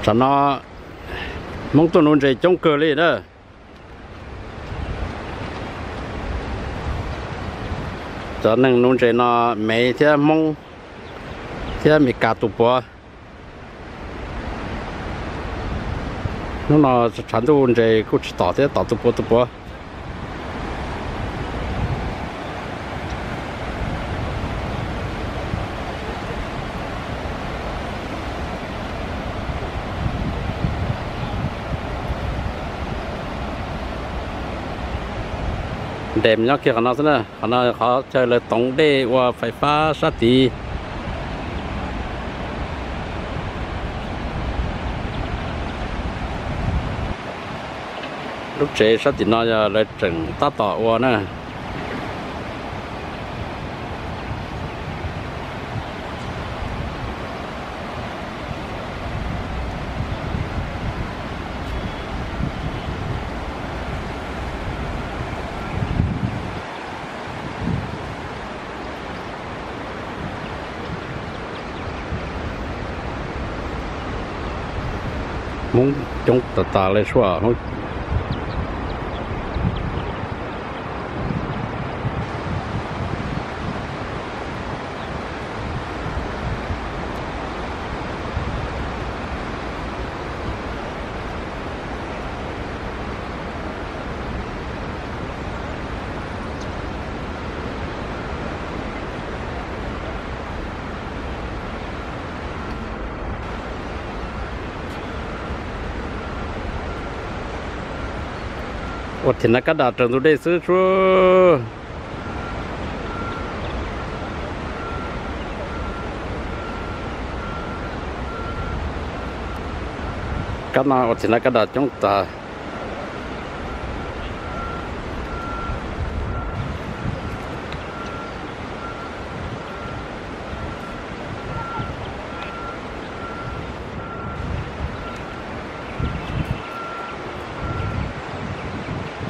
Tam no Hmoob tuaj nuv ntses coob kawg li na. Cov neeg nuv ntses no Mev thiab Hmoob thiab Meskas tus puav. Hnub no tshav ntuj ntses kuj tsis tom thiab, tom tus puav tus puav. Ntes nyob kiag qhov no xwb na, qhov no qhov chaw lawv toov dej ua fais fab sab tid. Lub tsev sab tim no yog lawv tseem tab tom ua na. Hmoob coob tas tas li sua. Ua thim na kab das raws ntug dej xwb tsuav. Kab no ua thim na kab das coob tas.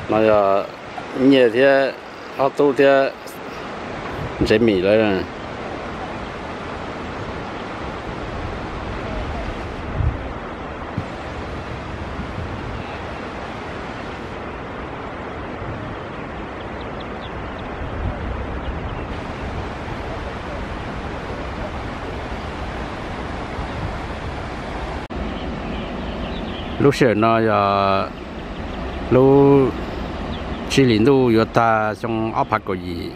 No yog Nyiaj thiab ob tub thiab Ntsev Mim lawv. Lub sij hawm no yog lub tsib hlis ntuj yuav tag xyoo ob phav kaum yim.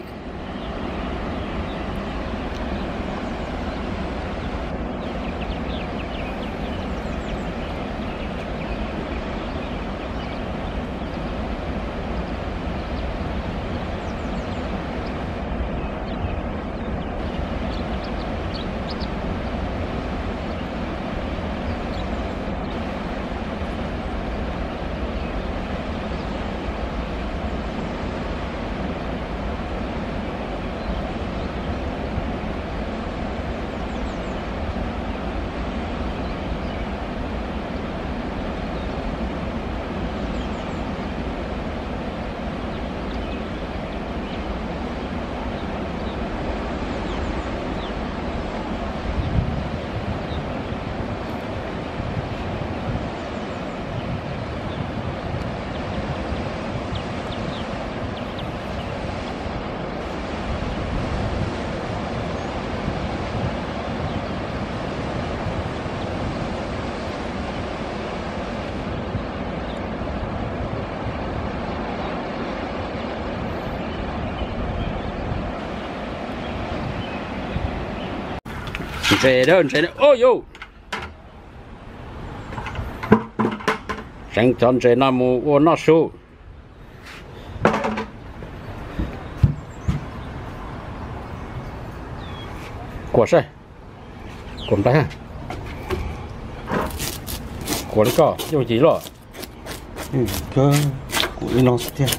Ntses, ntses, o yus, tseev cov ntses no mus ua noj su. Kuam saib, kuam nplai, kuam li koj yooj yim luaj. Kuam li no xwb tiag.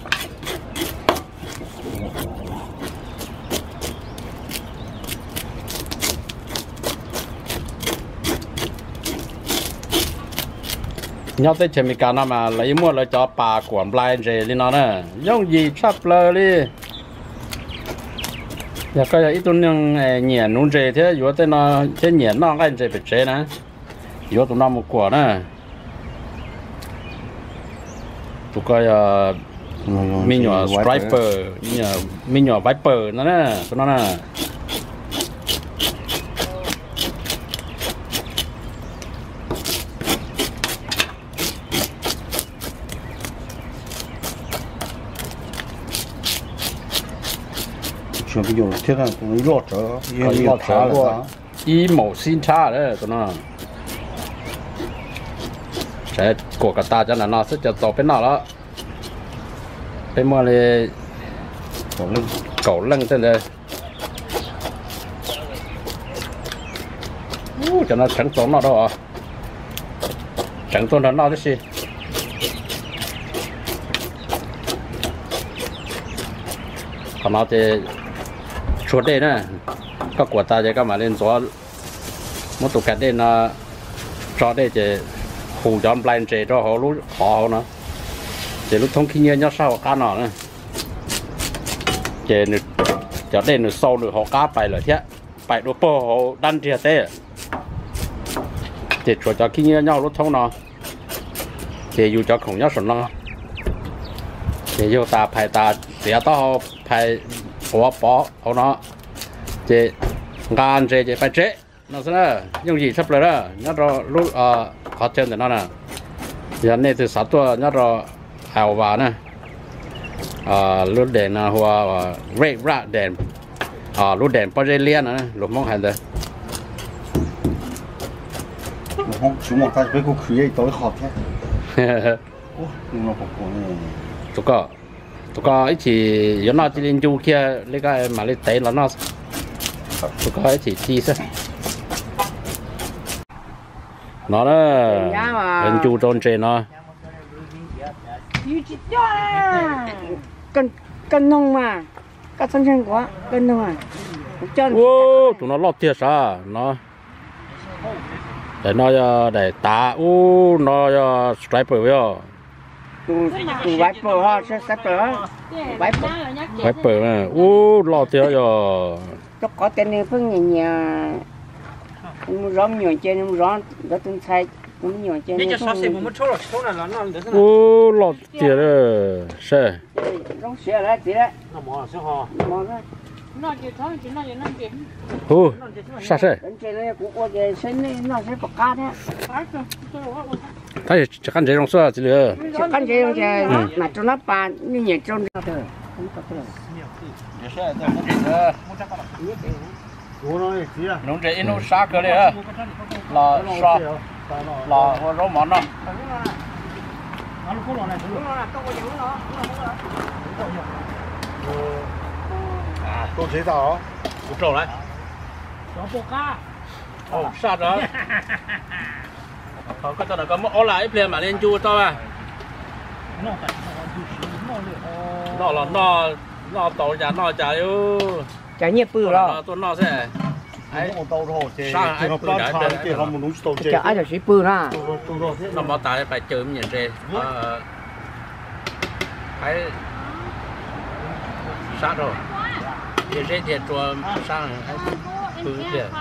Nyob teb chaws Amelikas no mas lawv yeej muaj lawv cov pas kuam nplai ntses li no na, yooj yim tshaj plaws li. Yog koj yog ib tug neeg nyiam nuv ntses thiab yuav tej no thiab nyiam noj nqaij ntses pem tsev na, Yuav tus no mus kuam na. Tus ko yog me nyuam striper, me nyuam viper no na, tus no na. Ib maum xib nrhab tus no. Kuam kom tas cov nram no xwb cov txaus peb noj lawm. Peb muaj li kaum leej tej ntawd. Cov no tseev txaus noj rau, tseev tuaj nrog noj tib si. Qhov no ces tshuav dej na, koj kuam tas ces koj mam li ntxuav, muab tus kas dej no tso dej ces hu cov nplai ntses rau hauv lub qhov hauv no, ces lub thoob khib nyiab nyob sab hauv qab no na. Ces cov dej nws xau nws hauv qab pais lawm thiab, pais dua puag hauv dab nriag teb. Ces tshuav cov khib nyiab nyob hauv lub thoob no, ces yus cov khoom nyob saum no. Ces yug tas phais tas txiav taub hau phais quav pov hauv no, ces nqa ntses ces pais tsev no xwb na. Yooj yim tshaj plaws na, nyob rau lub qhov chaw ntawm no na. Yog nej twg xav tuaj nyob rau Iowa na, lub dam no hu ua Red Rock Dam, lub dam pob zeb liab no luag Hmoob hais ntawd. Tus ko, tus ko ib chim yuav noj cia li ncu kiag li ko mam li tev los noj. Tus ko ib chim ci xwb. No na, ncu rau ntses no. Koj noog mas, koj txhob ntseeg kuv, koj noog. Ub, tus no loj tiag sav no. Daim no yog daim tav, ub no yog striper yog. Tus viper ho, striper, viper. Ub loj tiag yog. Rau qhov tias nws pheej nyiam nyiam mus zov me nyuam ces nws mus zov nkawd tus ntxhais tus me nyuam ces nws pheej. Ub loj tiag sav. Zoo siab lawm txiv lawm. Hu, sab seb. Tab sis tsis qab ntsev zoo xwb txiv lwm. Tsis qab ntsev zoo ces mam rau nab pas nyiam rau ntsev. Nuv ntses ib hnub sab kawg li, los so, los ua zaub mov noj. Kuv rau lawm. Sab rau. Koj tso, koj muab ob lam ib pliag mam li ncu tau. Noj los noj, noj tau cas noj cas li. Cas nyiaj pw los tuaj noj xwb. Cas ab yam siv pw na. Noj mov tas pais caw me nyuam ntses. Sab rau. Tias zeb tias rua sab pw tiag.